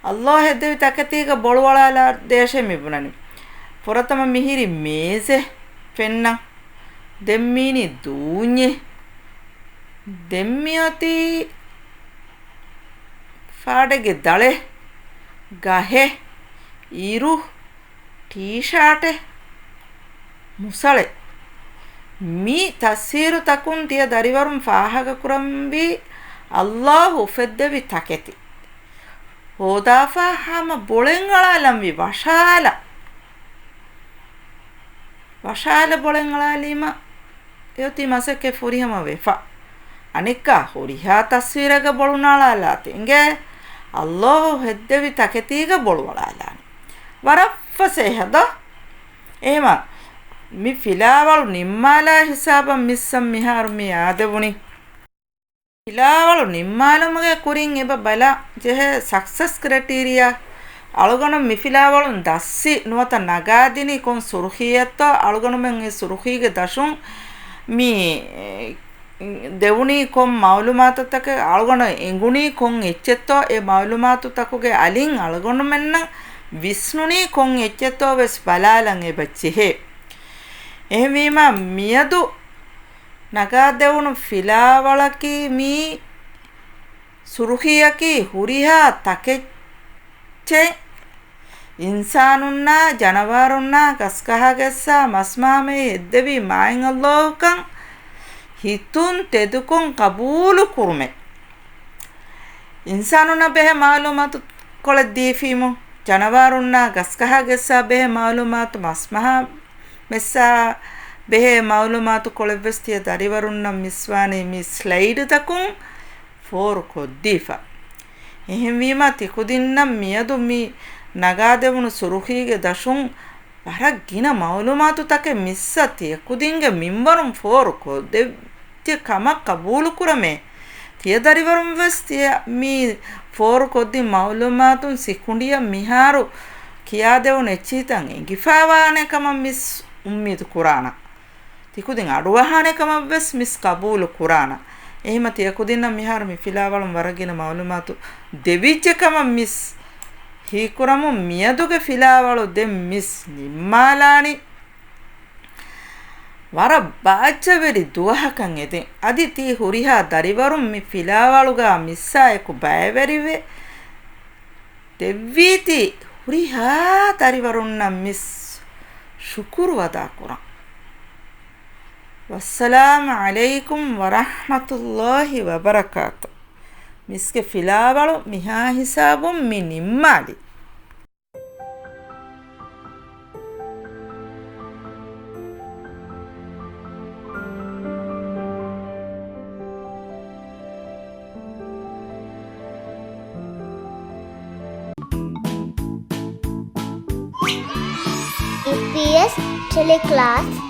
ﷲ ހެއްދެވި ތަކެތީގަ ބޮޅުއަޅާލާ ދޭށޭ މިބުނަނީ. ފުރަތަމަ މިހިރީ މޭޒެއް ފެންނަން. ދެން މީނީ ދޫންޏެއް. ދެން މިއޮތީ ފާޑެއްގެ ދަޅެއް، ގަހެއް، އިރު، ޓީޝާޓެއް، މުސަޅެއް. މި ތަފްސީރުތަކުން ތިޔަ ދަރިވަރުން ފާހަގަކުރަންވީ ﷲ އުފެއްދެވި ތަކެތި. ހޯދާފާ ހަމަ ބޮޅެއް އަޅާލަންވީ ވަށާލަ. ވަށާލަ ބޮޅެއް އަޅާލީމަ އެއޮތީ މަސައްކަތް ފުރިހަމަ ވެފަ. އަނެއްކާ ހުރިހާ ތަފްސީރެއްގަ ބޮޅު ނާޅާލާތި އިނގޭ، ﷲ ހެއްދެވި ތަކެތީގަ ބޮޅު އަޅާލާނެ. ވަރަށް ފަސޭހަ ދޯ؟ އެހެމަ މި ފިލާވަޅު ނިންމާލާ ހިސާބަށް މިސްއަށް މިހާރު މި އާދެވުނީ. ފިލާވަޅު ނިންމާލުމުގެ ކުރިން އެބަ ބަލާ ޖެހޭ ސަކްސެސް ކްރައިޓީރިއާ. އަޅުގަނޑު މި ފިލާވަޅުން ދައްސި ނުވަތަ ނަގާދިނީ ކޮން ސުރުޚީއެއްތޯ، އަޅުގަނޑުމެން އެ ސުރުޚީގެ ދަށުން މި ދެވުނީ ކޮން މައުލޫމާތުތަކެއް، އަޅުގަނޑަށް އެނގުނީ ކޮން އެއްޗެއްތޯ، އެ މައުލޫމާތުތަކުގެ އަލިން އަޅުގަނޑުމެންނަށް ވިސްނުނީ ކޮން އެއްޗެއްތޯ ވެސް ބަލާލަން އެބަ ޖެހޭ. އެހެންވީމަ މިއަދު ނަގާދެވުނު ފިލާވަޅަކީ މީ ސުރުޚީއަކީ ހުރިހާ ތަކެއްޗެއް އިންސާނުންނާ، ޖަނަވާރުންނާ، ގަސްގަހާގެއްސާ މަސްމަހާމެއި ހެއްދެވީ މާތް ﷲ ކަން ހިތުން ތެދުކޮށް ޤަބޫލު ކުރުމެއް. އިންސާނުންނަށް ބެހޭ މައުލޫމާތު ކޮޅެއް ދީފީމު، ޖަނަވާރުންނާ ގަސްގަހާގެއްސާ ބެހޭ މައުލޫމާތު މަސްމަހާ މެއްސާ ބެހޭ މައުލޫމާތު ކޮޅެއްވެސް ތިޔަ ދަރިވަރުންނަށް މިސްވާނީ މި ސްލައިޑުތަކުން ފޯރު ކޮށްދީފަ. އެހެންވީމަ ތިކުދިންނަށް މިއަދު މި ނަގާދެވުނު ސުރުޚީގެ ދަށުން ވަރަށް ގިނަ މައުލޫމާތުތަކެއް މިއްސަށް ތިޔަކުދިންގެ މިންވަރުން ފޯރު ކޮށްދެއް ތި ކަމަށް ޤަބޫލުކުރަމޭ. ތިޔަ ދަރިވަރުން ވެސް ތިޔަ މި ފޯރު ކޮށްދިން މައުލޫމާތުން ސިކުނޑިއަށް މިހާރު ކިޔާދެވުނު އެއްޗިހިތައް އެނގިފައިވާނެ ކަމަށް މިސް އުއްމީދު ކުރާނަ. ތިކުދިން އަޑުއަހާނެ ކަމަށް ވެސް މިސް ޤަބޫލު ކުރާނަ. އެހެމަ ތިޔަކުދިންނަށް މިހާރު މި ފިލާވަޅުން ވަރަށް ގިނަ މައުލޫމާތު ދެވިއްޖެ ކަމަށް މިސް ހީކުރަމުން މިއަދުގެ ފިލާވަޅު ދެން މިސް ނިންމާލާނީ. ވަރަށް ބާއްޖަވެރި ދުވަހަކަށް އެދެން. އަދި ތި ހުރިހާ ދަރިވަރުން މި ފިލާވަޅުގަ މިސްއާއެކު ބައިވެރިވެ ދެއްވީތީ ހުރިހާ ދަރިވަރުންނަށް މިސް ޝުކުރު އަދާކުރަން. ވައްސަލާމު ޢަލައިކުމް ވަރަޙްމަތުﷲި ވަބަރަކާތު. މިސްގެ ފިލާވަޅު މިހާ ހިސާބުން މި ނިންމާލި. އީޕީއެސް ޓެލެކްލާސް